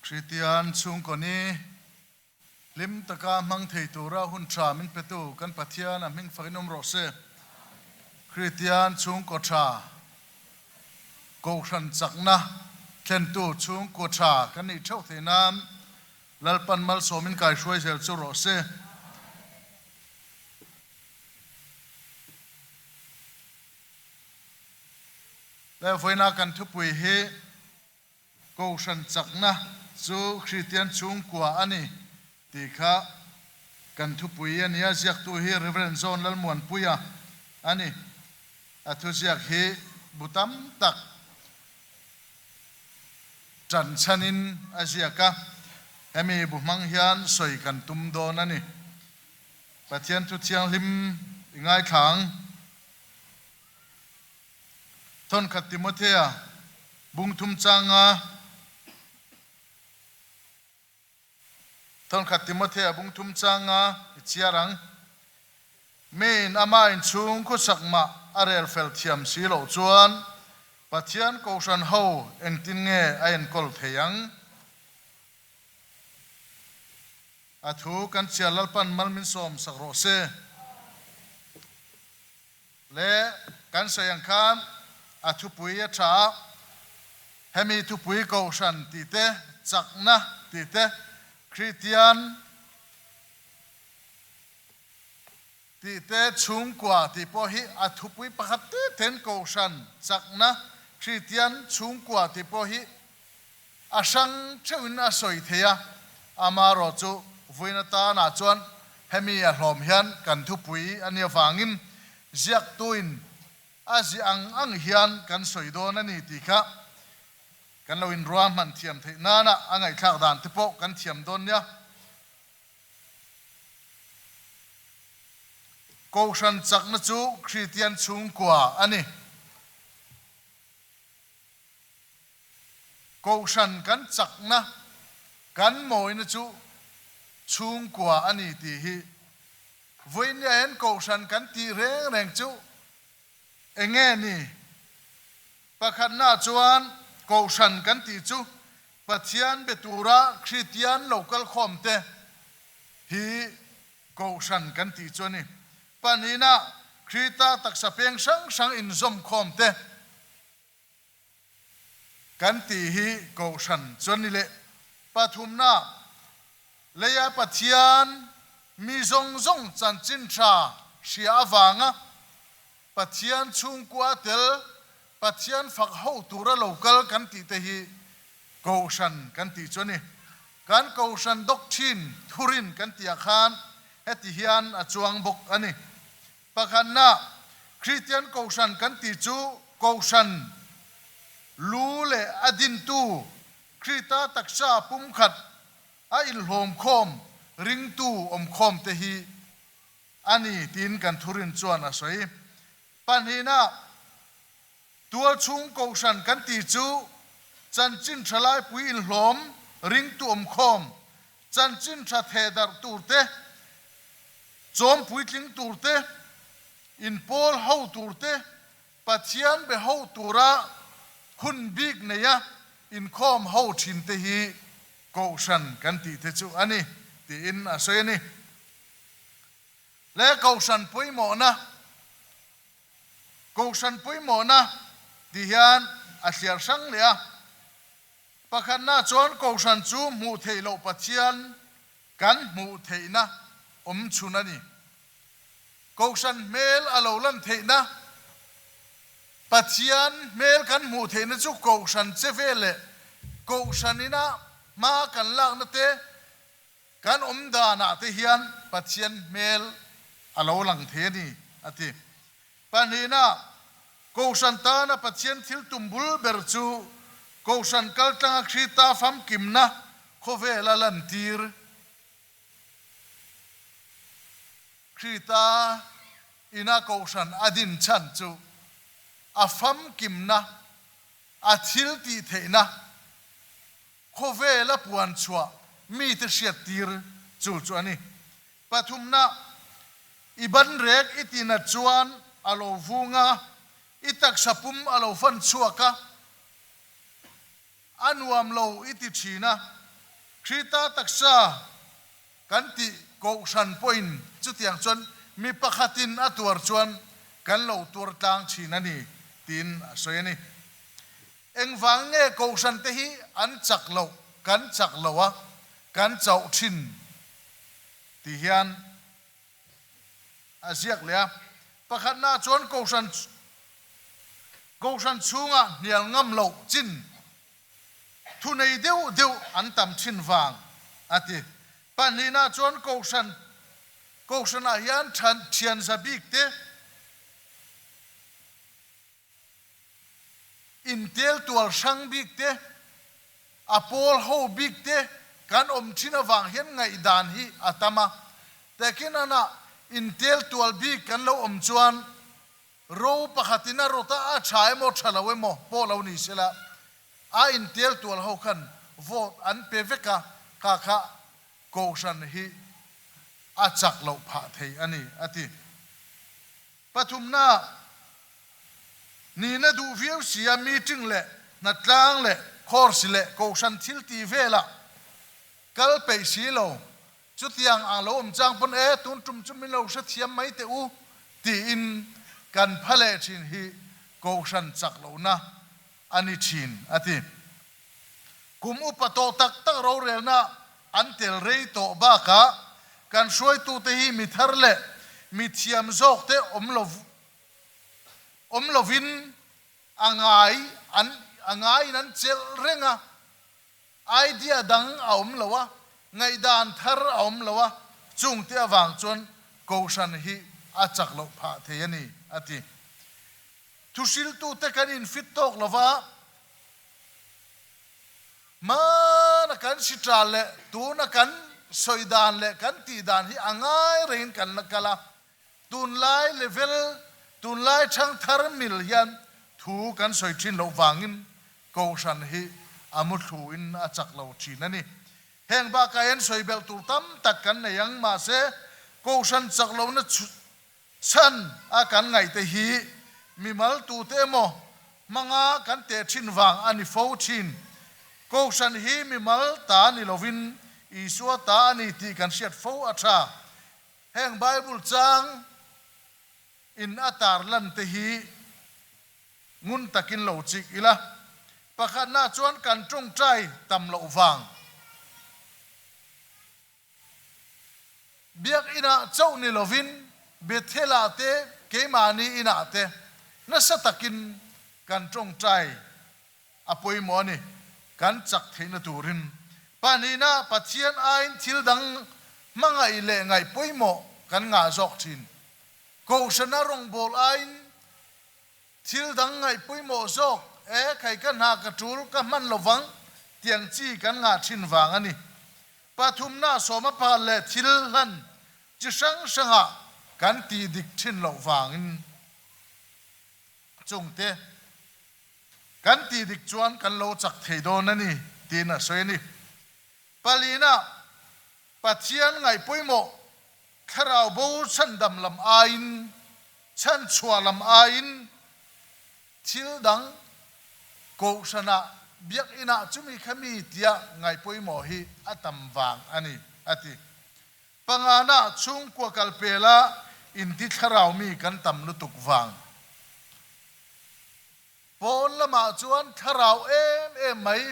Kristian chhungkaw ni hlim taka hmang thei tura hun tha min petu kan Pathian a hming fakin awm rawh se. Kristian chhungkaw tha Kohhran chakna thlentu chhungkaw tha kan nih theuh theih nan Lalpan malsawmin kaihruai zel chu rawh se. Le vawiina kan thupui hi Kohhran chakna chu Kristian chhungkua a ni tih kha kan thupui a ni a, ziaktu hi Rev. John Lalmuanpuia a ni. A thuziak hi bu tam tak ṭan chhanin a ziak a, hemi bu hmang hian sawi kan tum dawn a ni. Pathian thu thianghlim i ngaithla ang. Thawnkhat Timothea bungthum changa Thawnkhat Timothea bungthum changa i chhiar ang. Miin ama inchhung khawsak mah a rel fel thiam si loh chuan Pathian Kohhran ho engtin nge a enkawl thei ang? A thu kan chhiar Lalpan mal min sawm sak rawh se. Le kan sawi ang khan a thupui a tha a, hemi thupui Kohhran tih te, chakna tih te, Kristian tih te, chhungkua tih pawh hi a thupui pakhat te ten Kohhran, chakna, Kristian, chhungkua tih pawh hi A hrang theuhin a sawi thei a, amaherawh chu vawiin atanah chuan hemi a hlawm hian kan thupui a nih avangin ziaktuin a ziah ang ang hian kan sawi dawn a ni tih kha kan lo inruahman thiam theih nana a ngaihthlak dan te pawh kan thiam dawn nia. Kohhran chakna chu Kristian chhungkua a ni. Kohhran kan chakna, kan mawina chu chhungkua a ni tih hi vawinia hian Kohhran kan tih reng reng chu eng nge ni? Pakhatnaah chuan Kohhran kan tih chu Pathian be tura Kristian lo kalkhawmte hi Kohhran kan tih chu a ni. Pahnihna, Krita taksa peng hrang hrang inzawmkhawm te kan tih hi Kohhran chu a ni leh. Pathumna, Leia Pathian mi zawng zawng chanchin tha hria avanga Pathian chhungkua tel Pathian fak ho tura lo kal kan tih te hi Kohhran kan tih chu a ni. Kan Kohhran doctrine thurin kan tih ah khan heti hian a chuang bawk a ni. Pakhatna, Kristian Kohhran kan tih chu Kohhran lu leh a dintu Krita taksa pumkhat a inhlawmkhawm ringtu awmkhawm te hi a ni tiin kan thurin chuan a sawi. Pahnihna, Tualchhung Kohhran kan tih chu chanchin tha laipui inhlawm, ringtu awmkhawm, chanchin tha thehdarh tur te, chawm puitling tur te, inpawl ho tur te, Pathian be ho tura hun bik neia inkhawm ho thin te hi Kohhran kan tih te chu a ni, tiin a sawi a ni. Le Kohhran pawimawhna. Kohhran pawimawhna ti hian a thliar hrang leh a. Pakhatna chuan Kohhran chu hmuh theih loh Pathian kan hmuh theihna awm chhun a ni. Kohhran hmel a lo lan theihna, Pathian hmel kan hmuh theihna chu Kohhran che vel leh Kohhran ina hma kan lakna te, Kan awm danah te hian Pathian hmel a lo lang thei a ni, a ti. Pahnihna, Kohhran tana Pathian thil tum bul ber chu Kohhran kaltlanga Krista famkimna khawvela lantir. Krista ina Kohhran a din chhan chu a famkimna, a thil tih theihna, Khawvela puan chhuah mite hriattir chu chu a ni. Pathumna, I ban rek i tinat chuan a lo vung a, i taksa pum a lo fan chhuak a, a nuam lo i ti thin a. Krita taksa kan tih kohhran pawhin chutiang chuan mi pakhatin a tuar chuan kan lo tuar tlang thin a ni tiin a sawi a ni. Engvang nge kohhran te hi an chak loh, kan chak loh a, kan chauh thin ti hian a ziak leh a. Pakhatna chuan kohhran kohhran chhungah hnial ngam loh chin thunei deuh deuh an tam thin vang a ti. Pahnihna chuan kohhran kohhranah hian thian za bik te, Intel tual hrang bik te, a pawl ho bik te kan awm thin avang hian ngaihdan hi a tam a. Takin anah intel tual bik kan lo awm chuan ro pakhatin a rawt a, a tha emaw tha lo emaw pawh lo ni sela a intel tual ho khan vote an pe vek a, kha kha Kohhran hi a chak loh phah thei a ni, a ti. Pathumna, Nihna duh viau sia meeting leh hnatlang leh course leh kohhran thil tih velah kal peih si lo, chutiang ang lo awm chang pawn e tun tum chu min lo hrethiam mai teh u tiin kan pha leh thin hi kohhran chak lohna a ni thin a ti. Kum upa tawh tak tak rorelna an tel rei tawh bakah kan hruaitute hi mi thar leh mi thiam zawkte awm lo awm lovin a ngai an a ngaiin an chelh reng a, idea dang a awm lo a, ngaihdan thar a awm lo a, chungte avang chuan Kohhran hi a chak loh phah thei a ni, a ti. Thuhriltute kan infit tawk lova, Hmana kan hri ṭal leh tuna kan sawi dan leh kan tih dan hi a ngai rengin kan la kal a, tunlai level, tunlai ṭhangthar mil hian thu kan sawi ṭhin loh vangin Kohhran hi a muthluin a chak lo ṭhin a ni. Heng bakah hian sawi belh tur tam tak kan nei ang, mahse Kohhran chak lohna Chhan a kan ngaihte hi mimal tute emaw hmanga kan teh thin vang a ni fo thin. Kohhran hi mimal ta ni lovin Isua ta a ni tih kan hriat fo a tha. Heng Bible chang in a tar lan te hi ngun takin lo chik ila. Pakhatna chuan kan tawngtai tam loh vang. Biakinah chauh ni lovin Bethel-ah te, keimahni inah te nasa takin kan tawngtai a pawimawh a ni, kan chak theihna turin. Pahnihna, Pathian aiin thil dang hmangaih leh ngaih pawimawh kan ngah zawk thin. Kohhrana rawngbâwl aiin Thil dang ngaih pawimawh zawk e, khai ka hna ka tul ka hman lo vang tiang chi kan ngah thin vang a ni. Pathumna sawma pal leh thil hlan chi hrang hrangah kan tih dik thin loh vangin chungte kan tih dik chuan kan lo chak thei dawn a ni tiin a sawi a ni. Palina Pathian ngaih pawimawh Thlarau bo chhandam lam aiin, chhanchhuah lam aiin thil dang Kohhranah, Biakinah chumi kha mi tia ngaih pawimawh hi a tam vang a ni, a ti. Pangana chhungkua kalpela inti thlarau mi kan tam lutuk vang. Pawn lamah chuan thlarau em em mai,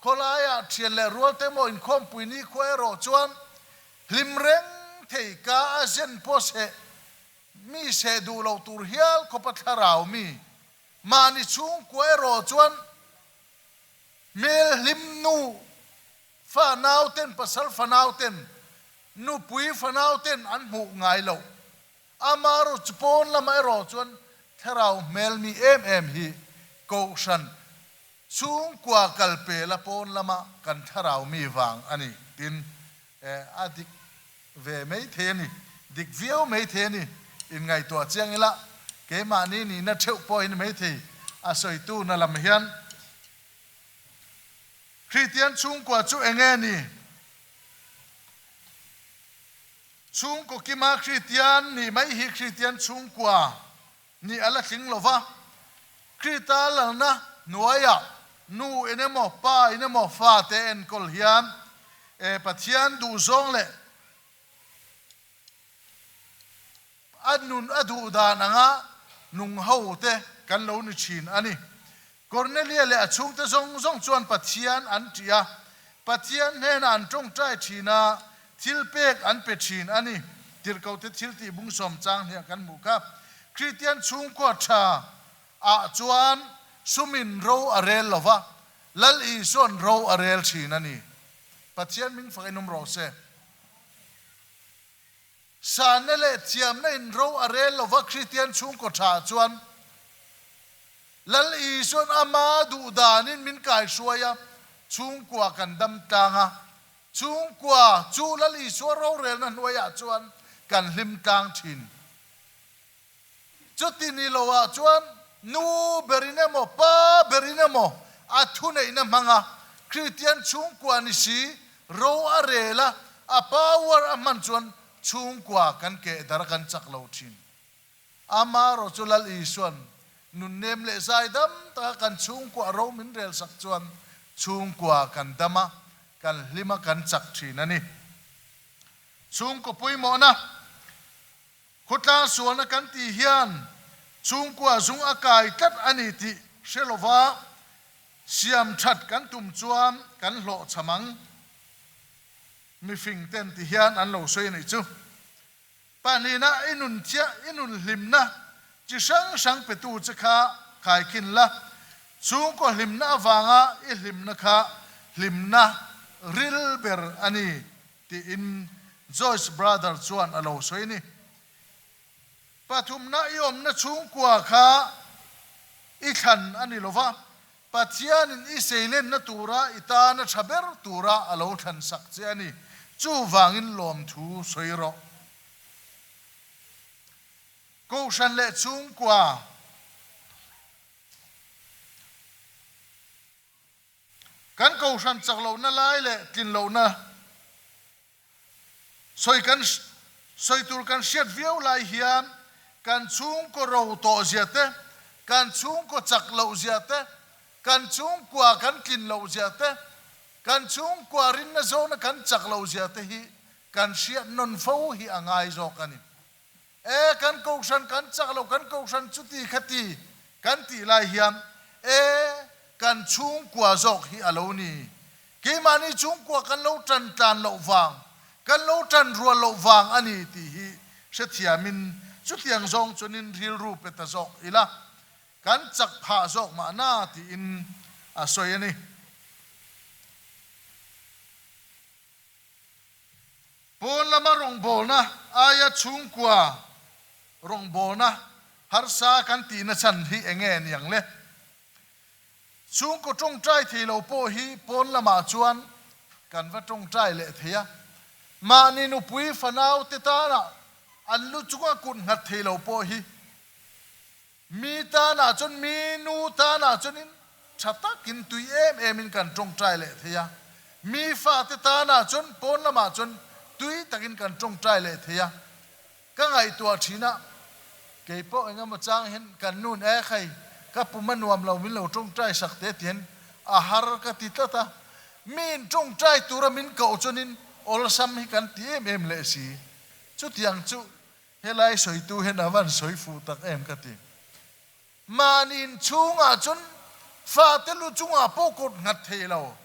khawlaiah thian leh rual te maw inkhawmpui nikhua erawh chuan hlim reng thei ka a zen pawh seh mi seh duh lo tur hial khawpa thlarau mi mahni chhungkua erawh chuan hmel hlim nu fa nauten pasal fanau ten nupui fanau ten an hmuh ngai loh. Amarawh chu pawn lamah erawh chuan thlarau hmel mi em em hi Kohhran chhungkua kal pela pawn lama kan thlarau mi vang a ni tin a dik ve mai thei a ni, dik viau mai thei a ni. Inngaihtuah chiang ila keimahni nihna theuh pawh hi ni mai thei a sawitu na lam hian Kristian chhungkua chu enge ni? Chhungkaw kima Kristian nih mai hi Kristian chhungkua nih a la tling lo va. Krita lalna hnuaiah nu in emaw pa in emaw fate enkawl hian E Pathian duhzawng leh a nun a duh dan anga nung ho te kan lo ni thin a ni. Kornelia leh a chhungte zawng zawng chuan Pathian an ṭih a, Pathian hnenah an ṭawngṭai ṭhin a, thil pek an pe ṭhin a ni. Tirhkohte thil tih bungsawm chang hniah kan hmuh kha. Kristian chhungkua ṭha ah chuan sumin ro a rel lo va, Lal Isua'n ro a rel ṭhin a ni. Pathian hming fak in awm rawh se. Sanna leh thiamna in ro a rel lova Kristian chhungkaw tha chuan Lal Isua'n ama duh danin min kaihruai a, chhungkua kan dam tlang a, chhungkua chu Lal Isua rorelna hnuaiah chuan kan hlim tlang thin. Chuti ni loah chuan nu berin emaw pa berin emaw a thuneihna hmanga Kristian chhungkua ni si ro a rel a, a power a hman chuan chhungkua kan keh dar kan chak lo thin. Amaherawh chu Lal Isua'n nunnem leh zaidam taka kan chhungkua ro min rel sak chuan chhungkua kan dam a, kan hlim a, kan chak thin a ni. Chhungkaw pawimawhna. Khawtlang sualna kan tih hian chhungkua zung a kai tlat a ni tih hre lova siam that kan tum chuan kan hlawhchham ang. Mifing ten ti hian an lo sawi a nih chu. Pahnihna i nun chiah i nun hlimna chi hrang hrang petu che kha khaikhin la, chhungkaw hlimna avanga i hlimna kha hlimna ril ber a ni Tiin Joyce brother chuan a lo sawi ni. Pathumna i awmna chhungkua kha i thlan a ni lova, Pathianin i seilenna tura i tana tha ber tura a lo thlan sak che a ni. Chuvangin lawmthu sawi rawh. Kohhran leh chhungkua. Kan kohhran chak lohna lai leh tlin lohna sawi kan sawi tur kan hriat viau lai hian kan chhungkaw ro tawh zia te, kan chhungkaw chak loh zia te, kan chhungkua kan tlin loh zia te, kan chhungkua rinna zawna kan chak loh zia te hi kan hriat nawn fo hi a ngai zawk a ni. E, kan kohhran kan chak lo, kan kohhran chuti khati kan tih lai hian e, kan chhungkua zawk hi a lo ni. Keimahni chhungkua kan lo tan tlan loh vang, kan lo tan rual loh vang a ni tih hi hrethiamin chutiang zawng chuanin rilru pe ta zawk ila, kan chak phah zawk mahna tiin a sawi a ni. Pawn lama rawngbawlna aia chhungkua rawngbawlna harsa kan tihna chhan hi eng nge niang le? Chhungkaw tawngtai thei lo pawh hi pawn lamah chuan kan va tawngtai leh thei a, mahni nupui fanau te tana an lu chunga kut nghat thei lo pawh hi Mi tanah chuan, mi nu tanah chuanin tha takin tui em emin kan tawngtai leh thei a. Mi fate tanah chuan pawn lamah chuan tui takin kan tawngtai leh thei a. Ka ngaihtuah thin a, kei pawh eng emaw chang hian kan nun e khai, ka pum a nuam lo min lo tawngtai sak te tihian a har ka ti tlat a. Miin tawngtai tura min koh chuanin awlsam hi kan ti em em leh si. Chutiang chu Helai sawitu hian a van sawi fuh tak em ka ti. Mahni inchhungah chuan fate lu chungah pawh kut nghat thei lo,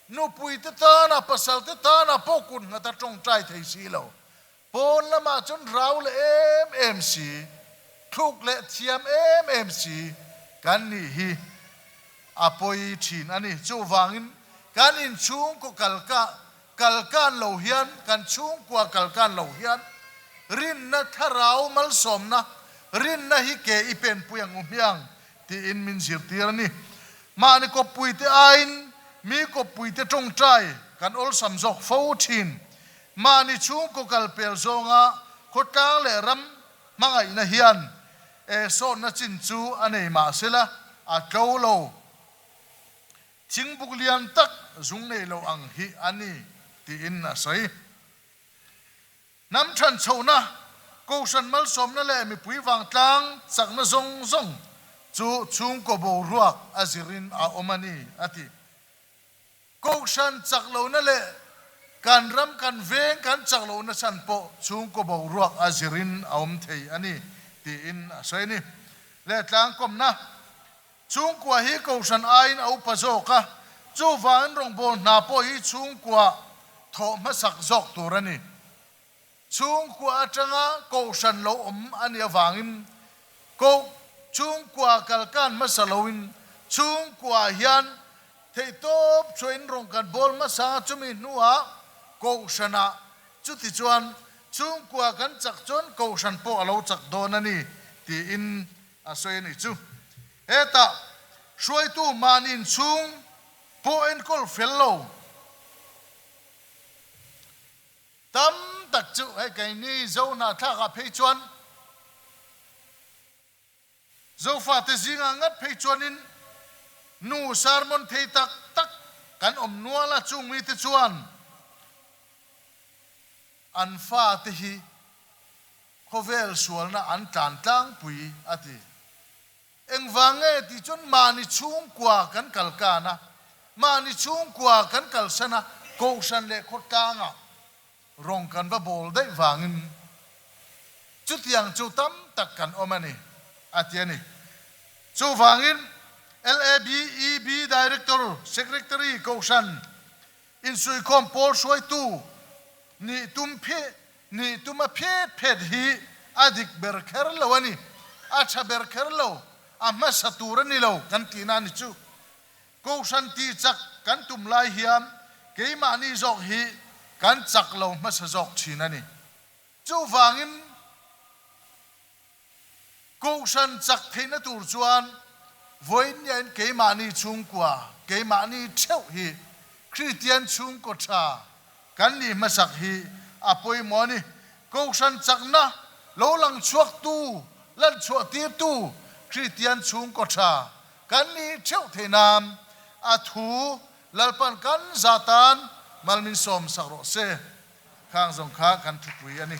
nupuite tana pasalte tana pawh kut nghat a tawngtai thei si lo. Pawn lamah chuan rau leh em em si, thluk leh thiam em em si kan nih hi a pawi thin a ni. Chuvangin kan inchhungkaw kalka Kalkan lo hian, kan chhungkua kalkan lo hian rinna thlarau malsawmna, rinna hi ke i penpui ang u hmiang tiin min zirtir a ni. Mahni kawppuite aiin mi kawppuite tawngtai kan awlsam zawk fo thin. Mahni chhungkaw kalpel zawnga khawtlang leh ram hmangaihna hian e sawnna chin chu a nei mahsela a tlo lo. Thingbuk lian tak zung nei lo ang hi a ni, tiin a sawi. Hnam than chhohna, Kohhran malsawmna leh mipui vangtlang chakna zawng zawng chu chhungkaw boruak a zirin a awm a ni, a ti. Kohhran chak lohna leh. Kan ram kan veng kan chak lohna chhan pawh chhungkaw boruak a zirin a awm thei a ni, tiin a sawi a ni. Leh tlangkawmna chhungkua hi Kohhran aiin a upa zawk a, chuvangin rawngbâwl hna pawh hi chhungkua thawh hmasak zawk tur a ni. Chhungkua atanga Kohhran lo awm a nih avangin Koh chhungkua kalkan hmasa loin chhungkua hian theihtawp chhuahin rawn kan bawl hmasa chumi hnuah Kohhranah chuti chuan chhungkua kan chak chuan Kohhran pawh a lo chak dawn a ni tiin a sawi a nih chu. Hetah hruaitu mahni inchhung pawh enkawl fel lo. Tam tak chu hei keini Zo hnahthlakah phei chuan Zofate zingah ngat phei chuanin nu sermon thei tak tak kan awm nual a, chung mite chuan an fate hi khawvel sualna an tlan tlangpui a ti. Engvang nge tih chuan mahni chhungkua kan kal kan a, mahni chhungkua kan kalsan a, Kohhran leh khawtlangah rawng kan va bawl daih vangin chutiang chu tam tak kan awm a ni, a ti a ni. Chuvangin LABEB Director, Secretary, Kohhran insuikhawm pawl hruaitu nih tum pheh Nih tum a phet phet hi a dik ber kher lo a ni, a tha ber kher lo, a hmasa tur a ni lo kan tihna a ni chu. Kohhran tih chak kan tum lai hian keimahni zawk hi kan chak lo hmasa zawk thin a ni. Chuvangin Kohhran chak theihna tur chuan vawiinniain keimahni chhungkua, keimahni theuh hi Kristian chhungkaw tha kan nih hmasak hi a pawimawh a ni. Kohhran chakna lo lang chhuaktu, lan chhuahtirtu Kristian chhungkaw tha kan nih theuh theih nan a thu Lalpan kan za tan mal min sawmsak rawh se. Khang zawng kha kan thupui a ni.